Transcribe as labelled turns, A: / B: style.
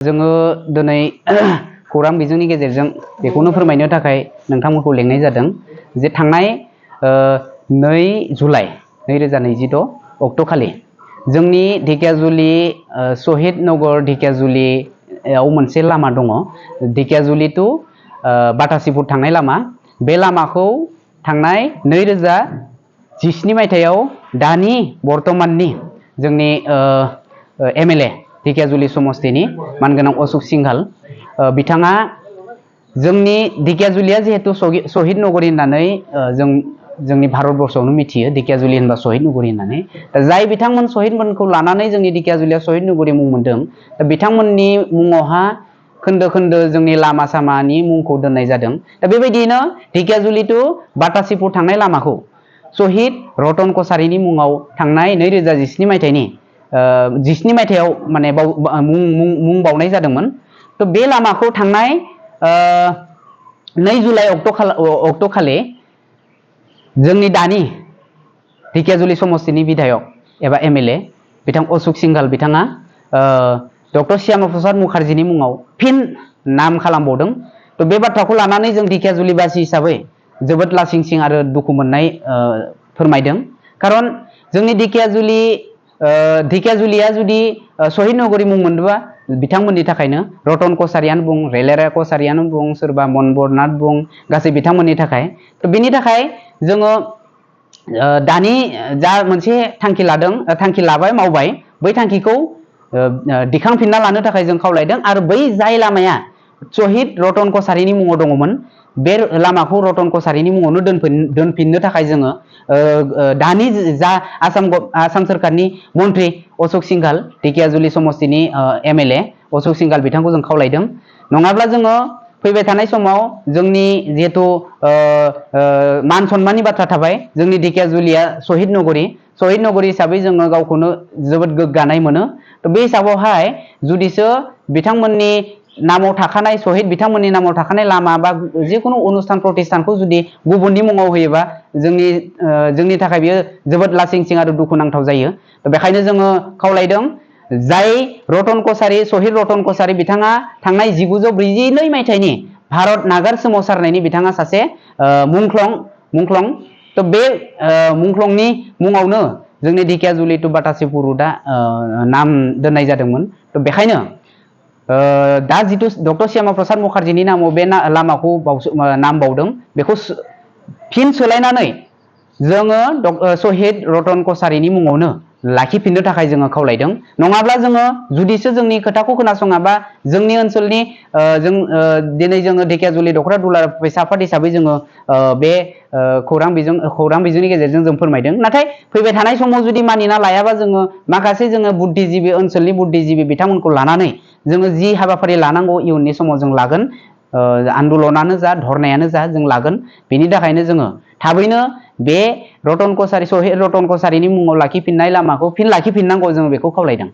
A: जोङो दिनै खौरां बिजोंनि गेजेरजों बेखौनो फोरमायनो थाखाय नोंथांमोनखौ लेंनाय जादों जे थांनाय 2 जुलाइ 2026 अक्ट'खालि जोंनि ढेकियाजुलि शहीद नगर ढेकियाजुलियाव मोनसे लामा दङ। ढेकियाजुलि टु बाटासिपुर थांनाय लामा। बे लामाखौ थांनाय 2017 मायथाइयाव दानि बर्तमाननि जोंनि एमएलए ढेकियाजुलि समस्तिनि मानगोनां अशोक सिंघाल बिथाङा जोंनि ढेकियाजुलिया जिहेतु शहीद नगरी होननानै जोंनि भारतवर्षआवनो मिथियो। ढेकियाजुलि होनबा शहीद नगरी होननानै जाय बिथांमोन शहीदमोनखौ लानानै जोंनि ढेकियाजुलिया शहीद नगरी मुं मोनदों। दा बिथांमोननि मुङावहा खोन्दो खोन्दो जोंनि लामा सामानि मुंखौ दोननाय जादों। दा बेबायदिनो ढेकियाजुलि टु बाटासिपुर थांनाय लामाखौ शहीद रतन कछारीनि मुङाव थांनाय 2017 मायथाइनि 17 मायथाइयाव माने मुं बावनाय जादोंमोन। तो बे लामाखौ थांनाय 2 जुलाइ अक्ट'खालि जोंनि दानि ढेकियाजुलि समस्तिनि बिधायक एबा एमएलए बिथां अशोक सिंघाल बिथाङा डक्टर श्यामा प्रसाद मुखार्जीनि मुङाव फिन नाम खालामबावदों। तो बे बाथ्राखौ लानानै जों ढेकियाजुलिबासि हिसाबै जोबोद लासिंसिं आरो दुखु मोननाय फोरमायदों। खारन जोंनि ढेकियाजुलिया जुदि शहीद नगरी मुं मोनदोंबा बिथांमोननि थाखायनो रतन कछारीयानो बुं, रेलेरा कछारीयानो बुं, सोरबा मनबरनाथ बुं, गासै बिथांमोननि थाखाय। तो बेनि थाखाय जोङो दानि जा मोनसे थांखि लाबाय मावबाय बै थांखिखौ दिखांफिनना लानो थाखाय जों खावलायदों। आरो बै जाय लामाया शहीद रतन कछारीनि मुङाव दङमोन बे लामाखौ रतन कछारीनि मुङावनो दोनफिननो थाखाय जोङो दानि जा आसाम सोरखारनि मन्त्रि अशोक सिंघाल ढेकियाजुलि समस्तिनि एमएलए अशोक सिंघाल बिथांखौ जों खावलायदों। नङाब्ला जोङो फैबाय थानाय समाव जोंनि जिहेतु मान सन्माननि बाथ्रा थाबाय। जोंनि ढेकियाजुलिया शहीद नगरी हिसाबै जोङो गावखौनो जोबोद गोग्गानाय मोनो। तो बे हिसाबावहाय जुदिसो बिथांमोननि नामाव थाखानाय शहीद बिथांमोननि नामाव थाखानाय लामा बा जिखुनु अनुष्ठान प्रतिष्ठानखौ जुदि गुबुननि मुङाव होयोबा जोंनि थाखाय बियो जोबोद लासिंसिं आरो दुखुनांथाव जायो। बेखायनो जोङो खावलायदों जाय रतन कछारी शहीद रतन कछारी बिथाङा थांनाय 1942 मायथाइनि भारत नागार सोमावसारनायनि बिथाङा सासे मुंख्लं। तो बे मुंख्लंनि मुङावनो जोंनि ढेकियाजुलि टु बाटासिपुर रुटआ नाम दोननाय जादोंमोन। तो बेखायनो दा जिथु डक्टर श्यामा प्रसाद मुखार्जीनि नामाव बे लामाखौ नाम बावदों बेखौ फिन सोलायनानै जोङो शहीद रतन कछारीनि मुङावनो लाखिफिननो थाखाय जोङो खावलायदों। नङाब्ला जोङो जुदिसो जोंनि खोथाखौ खोनासङाबा जोंनि ओनसोलनि दिनै जोङो ढेकियाजुलि दख'रा दुलाराय आफाद हिसाबै जोङो बे खौरां बिजोंनि गेजेरजों जों फोरमायदों। नाथाय फैबाय थानाय समाव जुदि मानिना लायाबा जोङो माखासे जोङो बुद्धिजीबि ओनसोलनि बुद्धिजीबि बिथांमोनखौ लानानै जोङो जि हाबाफारि लानांगौ इयुननि समाव जों लागोन। आन्दलनानो जा धरनायानो जा जों लागोन। बेनि थाखायनो जोङो थाबैनो बे शहीद रतन कछारीनि मुङाव लाखिफिननाय लामाखौ फिन लाखिफिननांगौ जोङो बेखौ खावलायदों।